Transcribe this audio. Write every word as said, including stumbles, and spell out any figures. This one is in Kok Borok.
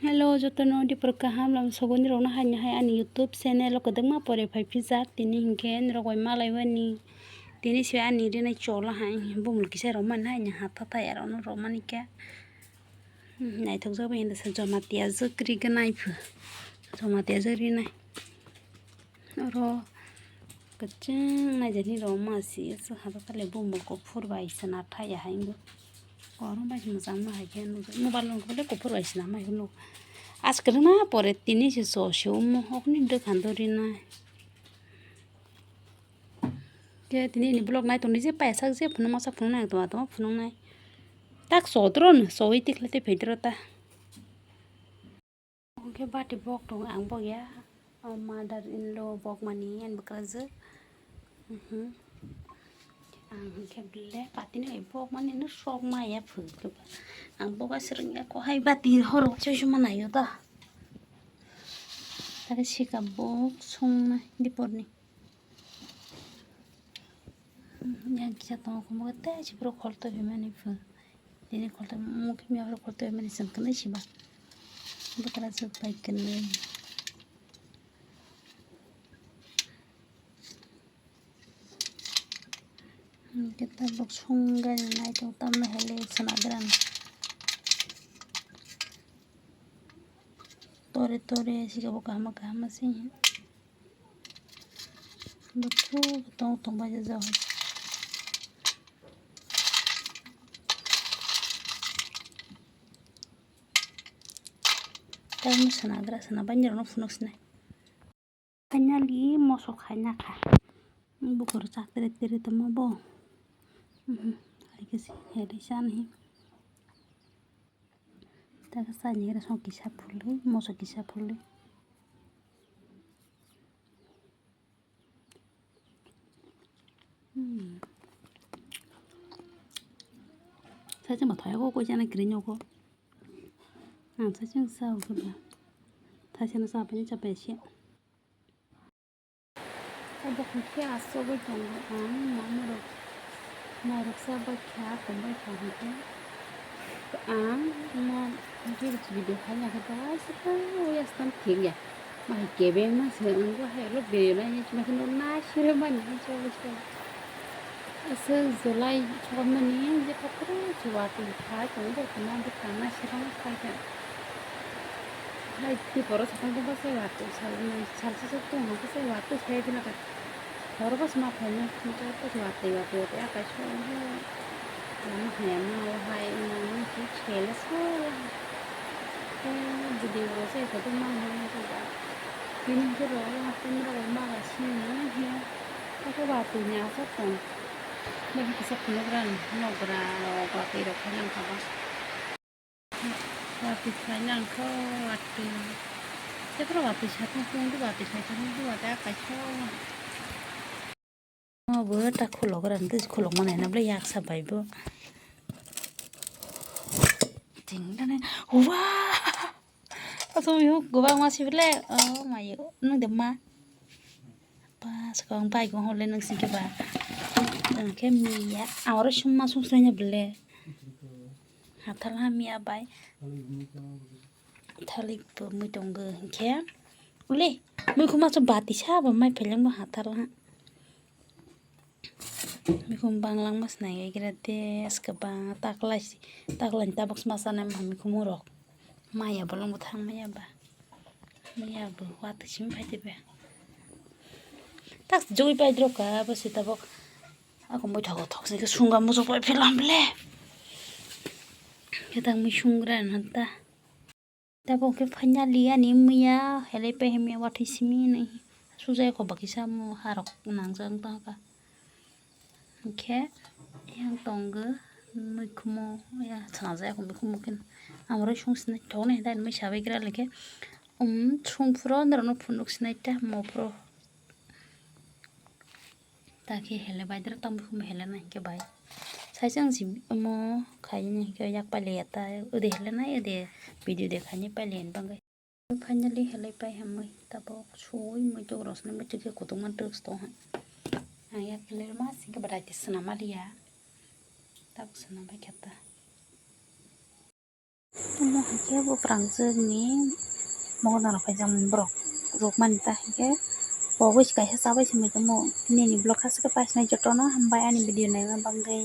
Hello, jotono dipor kaham lam sogoni rokno haino hai ani YouTube channel o kwdwkma pore phai phijak tini hinkhe norok bai malai mani tini se ani rinai chola hai bumul kisa rok mani hai ni hata tai aro no rok mani khe naithok jak bai hinda se Jamatia jak ri gwnai pho Jamatia jak rinai. Oro kwchwng naijani rw ma si, swkang tale bumbo kuphur bai se nathai ya hai wngkha. Oro bai se mwchang ma hai khe nukjak, mobile rok le kuphur bai se namai hwnwi. Askhe rwna pore tini se so se omo hokni dwkhan do rinai. Khe tini ni vlog nai tongdi je paisa je phunuk masa phunuk nai tongma tongma phunuk nai. Tak sodro no sowi tikhlai tei phaidro ta. Hwnkhe bati bok tongo ang bok ya. O mother in law bok mani ani bwkrajwk. Mhm. Ang hwnkhe bele patino hai bok mani no sok ma ya phwrwk. Ang bok aswrwng ya ko hai bati horo choi suma naio ta. Tare sika bok songna diporni. Yang kisa tongo khe mokhe tei se borok khol twi mani pho. Tini khol twi mokhe miya borok khol twi mani chwng kwnwi se ba. Bwkrajwk bai kwnwi. Hwnkhe tabuk songani naitong tamni hai le swnagrani. Tore tore sikabo kaham kaham se. Buthuk tong tong bai jajak. Tamo sana gra sana banjir no phunuk sinai. Finally moso khaina kha. Bukur chak tere tere tamo bo. Mhm. Hai khe se heri sana hi. Taka sani hera song kisa phulwi, moso kisa phulwi. Hmm. Saichung ma thoyako koi chana kri nyoko. Ang saichung sa ugo ba. Thaisano sa pani cha paisi. Obo hwnkhe aswk bai tongo ang mama rok. Nairok sa bai kha, tong bai kha hwnkhe. Ang mo reels video khaina khe bai se kha, ui aswk thik ya. Bahai kebengma se wngkha, hai rok video naina chuma khe no naisirwi mani, chobwi se. Aswk July sokmani je pathoro se watwi phai tongo, bo tongma bwkha naisirwi phai kha. Hai tei borok se tongma se watwi salnwi salsa se tongo, se watwi se dina kha. Borok se ma phaino, watwi watwi watwi akai se. Ano hai ano hai nangni se khela se. Video rok se kotor ma hwnwi tini hwnkhe rw haphaini rok bai ma bai sini hwnkhe watwi ni aswk tong. Bai kisa phunukgrani nokgra rok watwi rok khaina wngkha ba. Watwi khaina wngkha watwi. Tephuru watwi satung tungdi watwi satung tungdi watwi akai kha. Obo ta khulok rang tei khulok manai na bwle yaksa bai bo. Ting dane. Wa! Aswk mihuk kwbangma se bwle. Oh my, nwng de ma. Ba, swkang bai kong hole nwng singke ba. Nwng khe miya. Aro summa sumsranya bwle. Hathal hamya bai. Thalik bo mui tongo hinkhe. Ule, mui khuma so bati sa bo mai phaileng bo hathal ha. Mikhum banglang mas nai gira de aske bang taklai si taklai tabok sma sanai ma mikhum rok. Maya bolong bo thang maya ba. Maya bo watwi sim phai de be. Tak joi pai drok ka bo si tabok. Ako moi thogo thok si ke sunga muso pai philam le. Kita mi sungra nanta. Tabok khe finally ani miya helai pai hamya watwi simi nai. Sujai kho bakisa mo harok nangjak tongkha. Hinkhe yang tongo mikhumo ya chajak mikhumo khe amoroi sung sinai thok nai dai mui sabai gra le khe um sung phuro norok no phunuk sinai ta mo phuro. Ta khe hele bai dwrwk tamo khe hele na hinkhe bai. Sai se ang si omo khaini hinkhe yak pailiya ta ode hele na ode video de khaini pailiya ni bagwi. Finally hele pai hamwi tabok sui mui tok rosni mui twi khe kutung ma twk tong ha. Ang yak pailiya ma singkhe bwdai twi swnam aliya. Tabok swnam bai khe ta. Omo hai khe bo pwrangjwkni mogodorok phaijak borok rwkmani ta hai khe pogwi se kaisa chabai se muiya tamo. Nini vlog haste khe paisnai jotono hambai ani video naina bagwi.